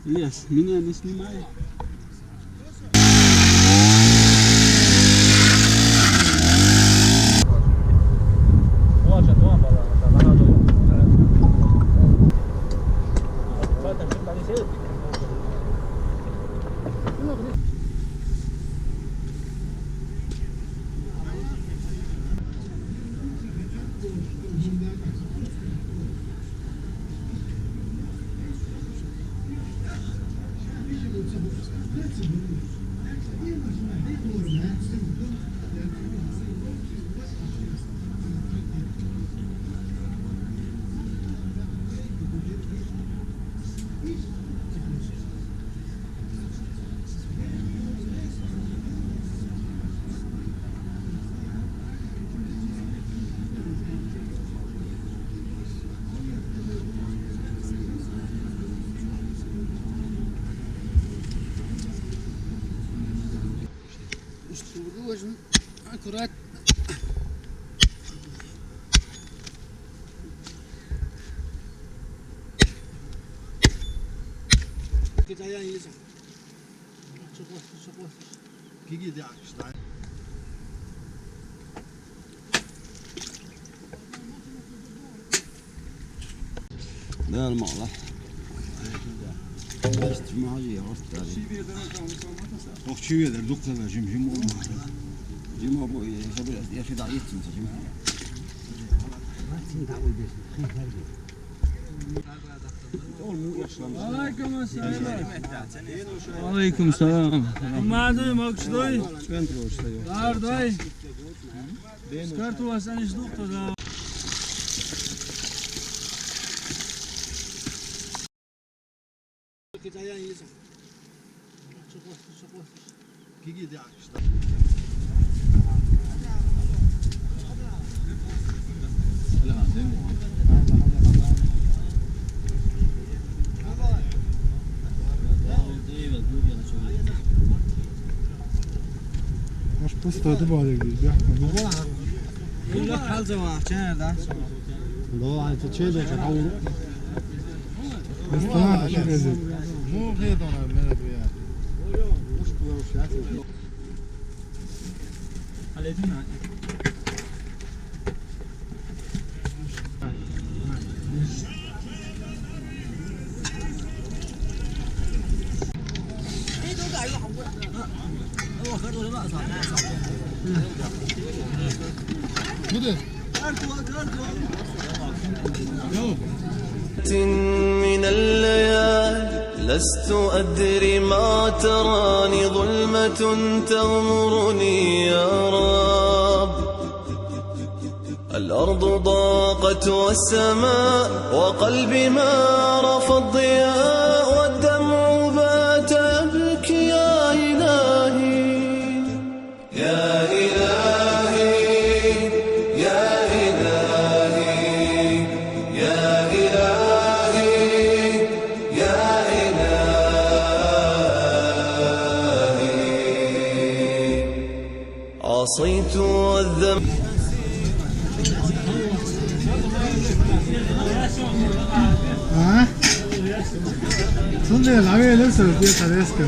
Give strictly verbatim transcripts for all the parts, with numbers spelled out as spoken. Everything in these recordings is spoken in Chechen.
Yes, меня не снимай. Осторожно, аккуратно. Git ayağın iyisin. Çok bastır, çok bastır. Gigi de akışta. Dönme Allah. Cuma hacı ya, hoş geldin. Yok, çiğ eder, doktor da cim cim olmaz. Cuma bu, e, işte biraz, yaşı da yetsin, cim. Aleyküm selam. Aleyküm selam. Madem okşuday. Karday. Skartu vas anis doktor da. Может, просто туда добавили, да? Кулак халза ва, чен да? Да, это че да, это хау. Ресторан, а что это? Ну, где-то она, меня, я. Уж было, уж я. من الليالي لست أدري ما تراني ظلمة تغمرني يا رب. الأرض ضاقت والسماء وقلبي ما عرف الضياء والدمع بات يبكي يا إلهي. يا إلهي، يا إلهي، يا إلهي، يا إلهي. عصيت والذنب. ها؟ Sunday, la vez eso, tío, parezco.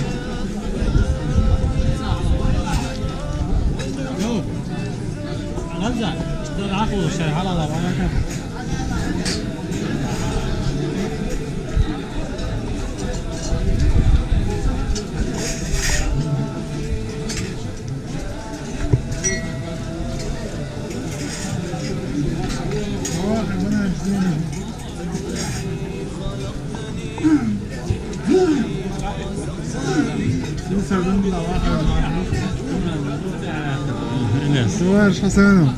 Enes. Var, Hasan'ım.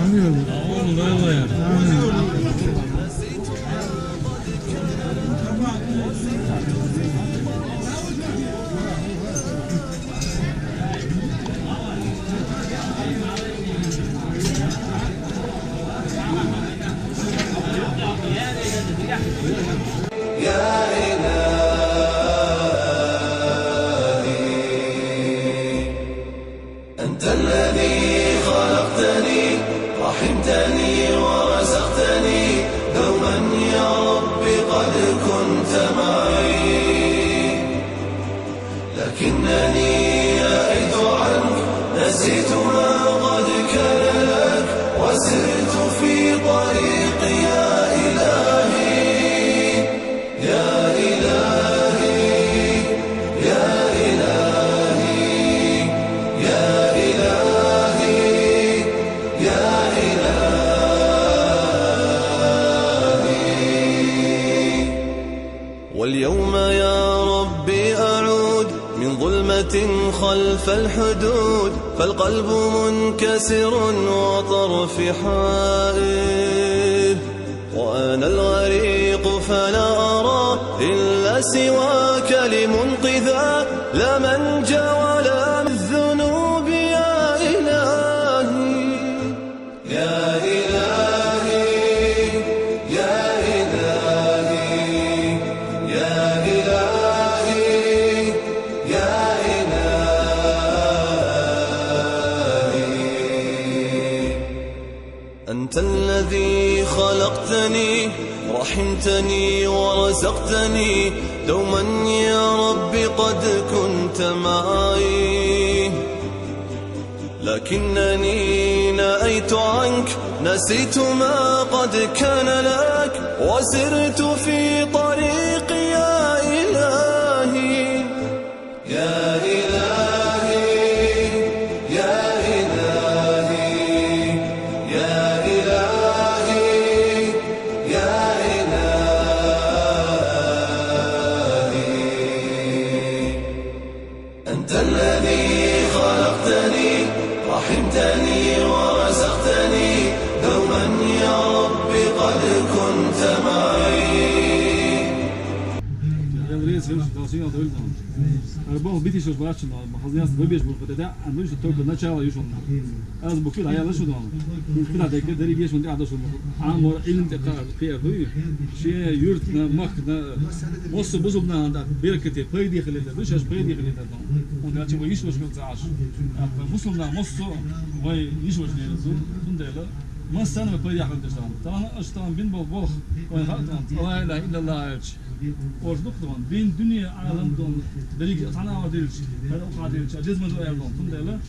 Anlıyorum. Oğlum, ne oluyor? Anlıyorum. يا إلهي، أنت الذي خلقتني، رحمتني ورحمتني. ما قد كان لك وسرت في طريق يا إلهي، يا إلهي، يا إلهي، يا إلهي، يا إلهي. واليوم يا رب أعود من ظلمة خلف الحدود، فالقلب منكسر وطرفي حائر، وأنا الغريق فلا أرى إلا سواك لمنقذا، لا منجا ولا من الذنوب يا إلهي. يا إلهي، يا إلهي، يا إلهي، يا إلهي. أنت الذي خلقتني، رحمتني ورزقتني، دوما يا رب قد كنت معي. لكنني نأيت عنك، نسيت ما قد كان لك، وسرت في طريق يا إلهي. يا إلهي، يا إلهي، يا إلهي، يا إلهي. أنت الذي خلقتني، رحمتني ورزقتني، دوما يا رب قد كنت معي. Эр боху битишош баччана, хазна яс вебеш бу хата, а ну что только начало юшон. Аз бу куьра яла шу дон. Куьра декке дери вешун дя дошун. Амор илм те ка кия хуй. Ше юрт на мах на мосу бузуб на да беркате пайди хиле да, душ аш пайди хиле да дон. Он да чего иш вош гыл цаш. А мусулман мосу вай иш вош не зу. Тундела. Массан вай пайди хиле да. Тана аш тан бин бол бол. Вай ха дон. Ла иляха иллаллах. Ош дук дон. Бин дуния алам дон. Бериги тана ва дилч. Хар уха дилч. Аджиз ман ва дон. Тундела.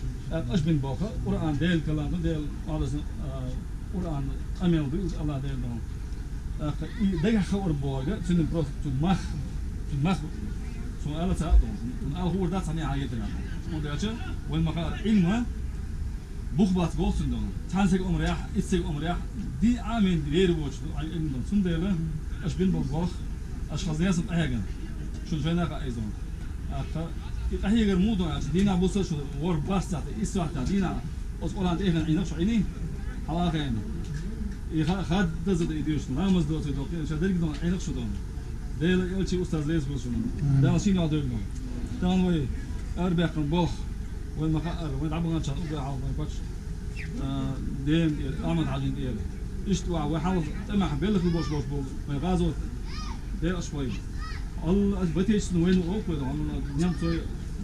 Аш бин болха, Къуръан Дела калам, Дела аласан, а, Къуръан амел ду, Аллах Дела дон. А, и дага хабар бога, цунин просто цун мах, цун мах, цун ала ца дон, цун ала хурда цани хагетина. Он дача, вай маха илма, бух бац гол цун дон. Цан саг умрях, ит саг умрях, ди амин вери воч, ай илм дон. Цун дела, аш бин бол бох, аш хазна ясам айган. Шун шайна ха айзон. Аха, и къахьегар муду ач, дина буса шу вор барсат, исвата дина. Оз Къуръан техен инах шу ини, хала хен. И ха хад даза да идиш, намаз да цу докин, ша дерг дон инах шу дон. Дела элчи устаз лес бу шу. Дала шин ял дерг дон. Тан вай, ар бяхан бох, вай маха ар, вай дабган чан, уга хал вай бач. А, дем дер, аман хажин дер. Ишт ва, вай хал, тамах белх бош бош бол, вай газот. Дер аш вай. Алла, аш батечну вайну оквайда, Алла, ням цой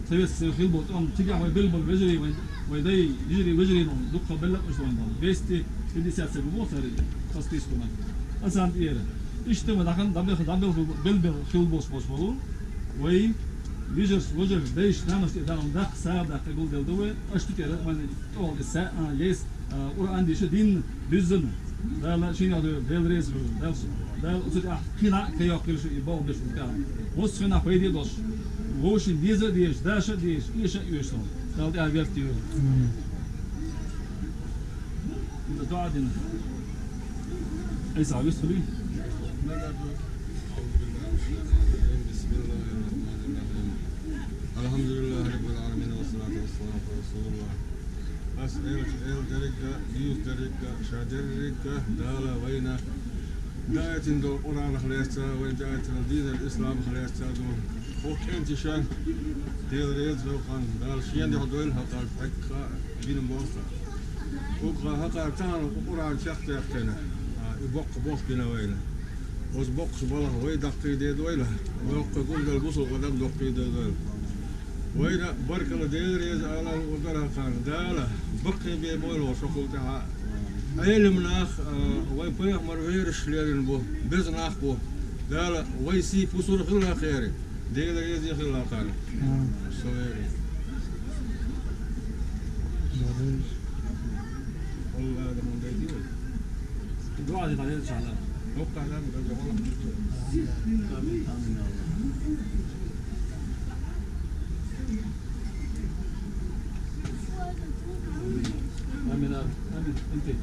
Советский Союз хил болт, ам тига вай бел бол вежери, вай, вай дай, вежери, вежери, но, дукха белла аш вай, двести пятьдесят саг бол сари, по списку на. Асан иера. Иште ма дахан, дабел, дабел, бел, бел, хил бос, бос болу. Вай, вижер, вожер, дейш, намаш, и дам, дах, са, дах, гул дел, дове, аш тикера, ман, ол, са, а, ес, Къуръан диша дин биззана. Дала шин яду, Дела рез бу. Дала, Дала усуд ах кина кайо килшу и бол беш ука. Вос хина пайди дош. Вошин диза диш, даша диш, иша иша. Дала да верти. Инда дуа дин. Иса вистули. بسم الله الرحمن الرحيم. الحمد لله رب العالمين والصلاة والسلام على رسول الله. Ас эл, эл деррига, юс деррига, ша деррига, Дала вайна даятин до Къуръанах леста, вайн даятин динал исламах леста до. Хоккентиша, Дела рез вахан, Дала шен дох дойл хакар, хакка, бин боста. Хакка, хакар тан Къуръан чакъ тяхтена. А, и бокх, бокх бина вайна. Оз бокх балах вай даккхи дед вайла. Бокх гундал бусул адам доккхи дед вайла. Вайна баркала Дела рез алам удар хакан. Дала баккхи бе бойло шокул тха. Айлим нах, а, вай пайхмар вериш лерин бу. Без нах бу. Дала вай си пусур хилла хери. Дела рез хилла хакан. Совери. Dua edin, hadi inşallah. Yok, kardeşim, ben de oğlum. Amin, amin, ya Allah. Amin, amin, amin. Amin.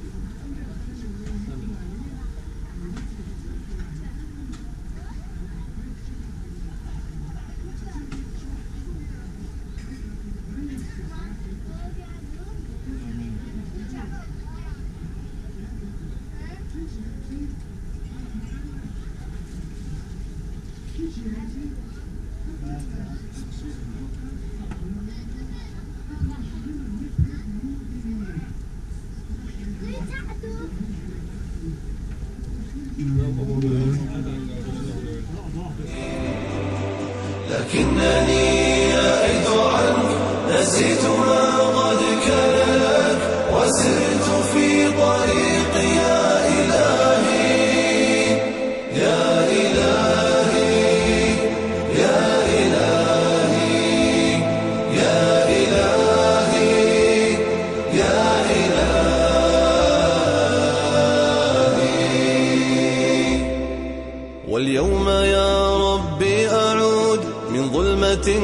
لكنني أعيت عنك، نسيت ما قد كان لك، وسرت في